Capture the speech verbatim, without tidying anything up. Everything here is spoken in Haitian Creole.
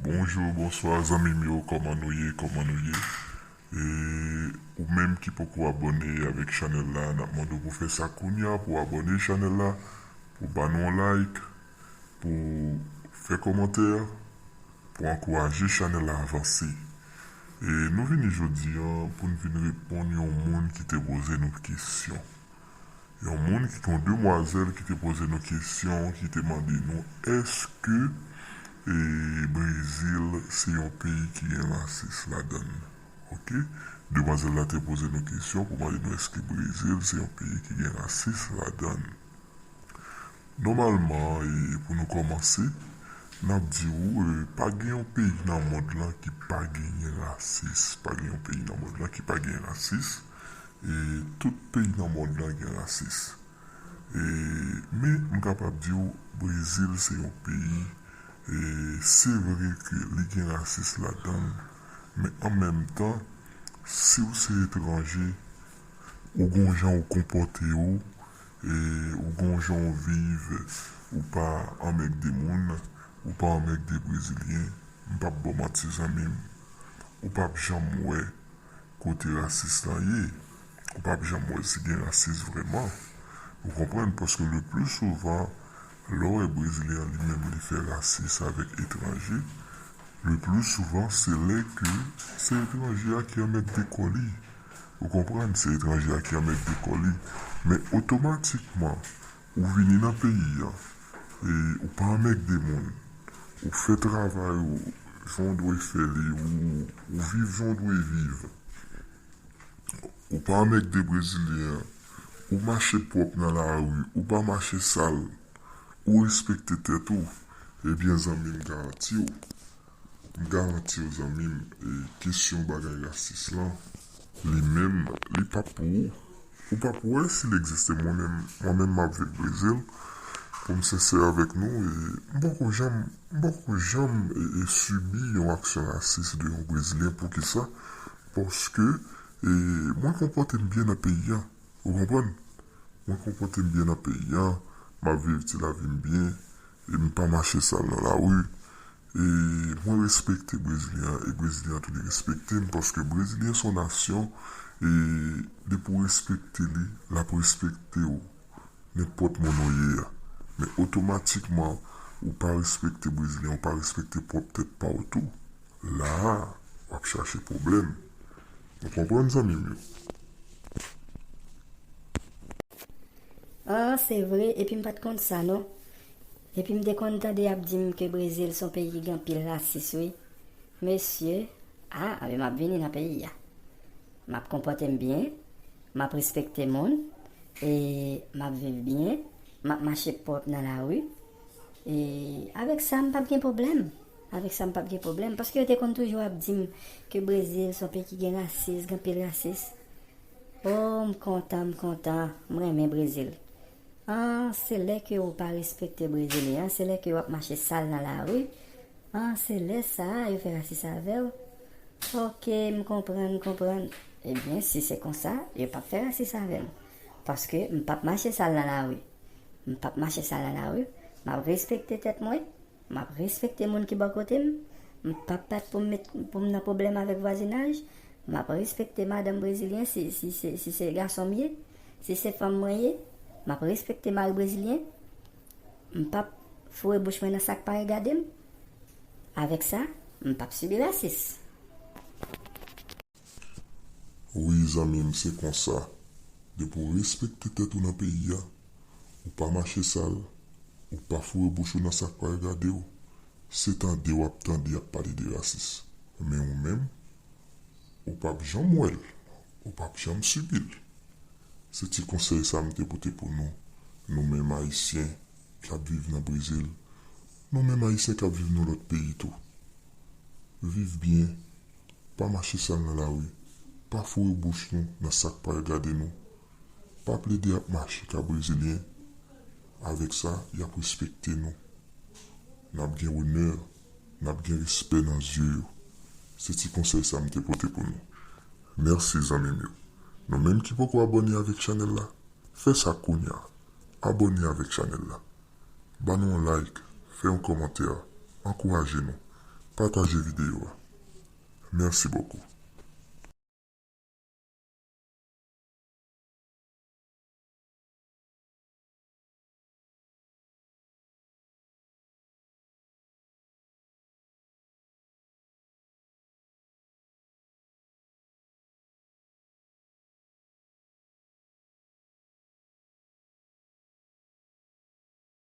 Bonjou, bonswa, zanmi m yo, kòman nou ye, kòman nou ye? E ou menm ki poko abòne avèk chanèl la, n ap mande w pou fè sa kounye a, pou abòne chanèl la, pou ba nou yon like, pou fè kòmantè, pou ankouraje chanèl la avanse. E nou vini jodi a pou n vin reponn yon moun ki te poze nou kesyon. Yon moun ki, yon demwazèl ki te poze nou kesyon, ki te mande nou, èske, e, Brezil se yon peyi ki gen rasis ladan l? Oke? Demwazèl la te poze nou kesyon pou mande nou, èske Brezil se yon peyi ki gen rasis ladan l? Nòmalman, e, pou nou kòmanse, n ap di w, e, pa gen yon peyi nan mond lan ki pa genyen rasis. Pa gen yon peyi nan mond lan ki pa genyen rasis. E tout peyi nan mond lan gen rasis. E, men, m kapab di w, Brezil se yon peyi, e, se vre ke li gen rasis ladan l, men an menm tan, si w se etranje, ou gon jan ou konpòte w, e ou gon jan ou viv, ou pa anmègde moun, ou pa anmègde Brezilyen, m p ap ba w manti, zanmi m, ou p ap janm wè kote rasis lan ye. Ou p ap janm wè si gen rasis vrèman. Ou konprann? Paske le pli souvan, lè w wè Brezilyen an li menm li fè rasis avèk etranje, le pli souvan se lè ke se etranje a ki anmègde kò li. Ou konprann? Se etranje a ki anmègde kò li. Men otomatikman, ou vini nan peyi a, e ou pa anmègde moun. Ou fè travay ou jan w dwe fè li, ou, ou viv jan w dwe viv. Ou pa anmègde Brezilyen an. Ou mache pwòp nan lari, ou pa mache sal. Ou respekte tèt ou. Ebyen, zanmi m, garanti w. M garanti w, zanmi m, e kesyon bagay rasis lan, li menm, li p ap pou ou. Ou p ap wè si l egziste. Mwen menm, mwen menm, m ap viv Brezil. Pou m sensè avèk nou, e m poko janm, m poko janm, e, e sibi yon aksyon rasis de yon Brezilyen. Poukisa? Paske, e, mwen konpòte m byen nan peyi a. Ou konprann? Mwen konpòte m byen nan peyi a, m ap viv ti lavi m byen, e m pa mache sal nan lari. E mwen respekte Brezilyen an, e Brezilyen an tou li respekte m, paske Brezilyen se yon nasyon, e depi w respekte li, l ap respekte w, nenpòt moun ou ye a. Men otomatikman, ou pa respekte Brezilyen, ou pa respekte pwòp tèt pa w tou. La a, w ap chache pwoblèm. Ou konprann, zanmi m yo? Ah, se vre, epi m pa t konn sa, non. Epi m te konn tande y ap di m ke Brezil se yon peyi ki gen anpil rasis, wi. Mesye, ah, anben m ap vini nan peyi a. M ap konpòte m byen, m ap respekte moun, e m ap viv byen, m ap mache pwòp nan lari. E avèk sa, m p ap gen pwoblèm. Avèk sa, m p ap gen pwoblèm. Paske yo te konn toujou ap di m ke Brezil se yon peyi ki gen rasis, gen anpil rasis. Oh, m kontan, m kontan. M renmen Brezil. Ah, se lè ke ou pa respekte Brezilyen an, se lè ke w ap mache sal nan lari. Ah, se lè sa a yo fè rasis avè w. Oke, m konprann, m konprann. Ebyen, si se konsa, yo p ap fè rasis avè m. Paske m p ap mache sal nan lari. M p ap mache sal nan lari. M ap respekte tèt mwen. M ap respekte moun ki bò kote m. M p ap bat pou m met, pou m nan pwoblèm avèk vwazinaj. M ap respekte madanm brezilyen si, si se, si se gason m ye. Si se fanm mwen ye, m ap respekte mari brezilyen. M p ap foure bouch mwen nan sa k pa regade m. Avèk sa, m p ap sibi rasis. Wi, zanmi m, se konsa. Depi w respekte tèt ou nan peyi a, ou pa mache sal, ou pa foure bouch ou nan sa k pa regade w, se tande w ap tande y ap pale de rasis. Men ou menm, ou p ap janm wè l, ou p ap janm sibi l. Se ti konsèy sa a m te pote pou nou, nou menm Ayisyen k ap viv nan Brezil, nou menm Ayisyen k ap viv nan lòt peyi tou. Viv byen, pa mache sal nan lari, pa foure bouch nou nan sa k pa regade nou, pa plede ap mache ka brezilyen, avèk sa, y ap respekte nou. N ap gen onè, n ap gen respè nan zye yo. Se ti konsèy sa m te pote pou nou. Mèsi, zanmi m yo. Nou menm ki poko abòne avèk chanèl la, fè sa kounye a. Abòne avèk chanèl la. Ban nou yon like, fè yon kòmantè, ankouraje nou. pataje videyo a. Merci beaucoup.